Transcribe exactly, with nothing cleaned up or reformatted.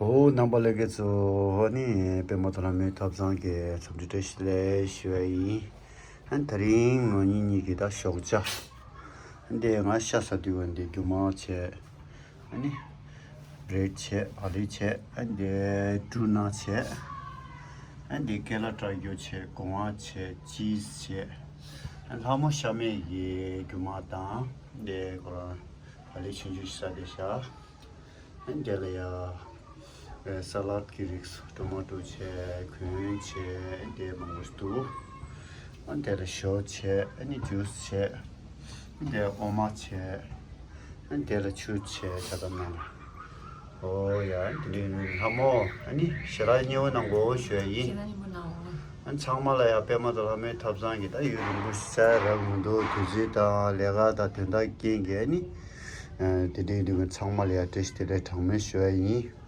འོ་རྣམ་པ་ལྷན་རྒྱས་ཚོ་ནི་པདྨ་དང་བླ་མའི་ཐབ་ཚང་གི་འཚམས་འདྲི་བཀྲ་ཤིས་བདེ་ལེགས་ཞུ་བ་ཡིན། ཨ་ནི་དེ་རིང་ང་གཉིས་གཉིས་ཀྱི་ད་ཞོགས་ཇ། ཨ་འདི་ང་ཤ་ཟ་དུས་ང་འདི་རྒྱུ་མ་བྱས། ཨ་ནི་བྷི་རེཌ་བྱས། ཨ་ལི་བྱས། ཨ་འདི་ཀྲུ་ན་བྱས། ཨ་འདི་ཀེ་ལ་བཀྲ་རྒྱུ་བྱས། གོང་བ་བྱས། ཅིས་བྱས། ཨ་ལྷ་མོ་ཤ་མེད་ཀྱི་རྒྱུ་མ་དང་འདི་ཁོ་རང་ཨ་ལི་ཆུང་ཆུང་ཞིག་ཟ་བསྡད་ཤག་ཨ་འདི་ལ་ཡ། ཨེ་ས་ལད་ཀྱི་རིགས་སུ་ཊོ་མ་ཊོ་བྱས། གོན་བྱས། དེ་མང་པོ་ཞིག་འདུག་ཨ་དེ་ལ་ཞོ་བྱས། ཨ་ནི་ཇུས་བྱས། དེ་འོ་མ་བྱས། ཨ་དེ་ལ་ཆུ་བྱས། ཇ་དམ་ནང་ལ། ཨོ་ཡ། དེ་འདྲའི་ལྷ་མོ། ཨ་ནི་ཞེ་དྲག་མཉེས་པོ་གནང་དགོས་ཞུ་ཡ་ཡིན། ཞེ་དྲག་མཉེས་པོ་གནང་། ཨ་ཚང་མ་ལ་ཡ་པདྨ་དང་བླ་མའི་ཐབ་ཚང་གི་ད་ཡུན་རིང་པོ་ཞིག་ཟ་ཡ་རག་མི་འདུག་དུས་ཚོད་དང་ལས་ཀ་དང་དོན་དག་རྐྱེན་གྱིས། ཨ་ནི་ཨ་དེ་འདྲའི་འདུག་ཚང་མ་ལ་ཡ་བཀྲ་ཤིས་བདེ་ལེགས་གྲངས་མེད་ཞུ་ཡ་ཡིན།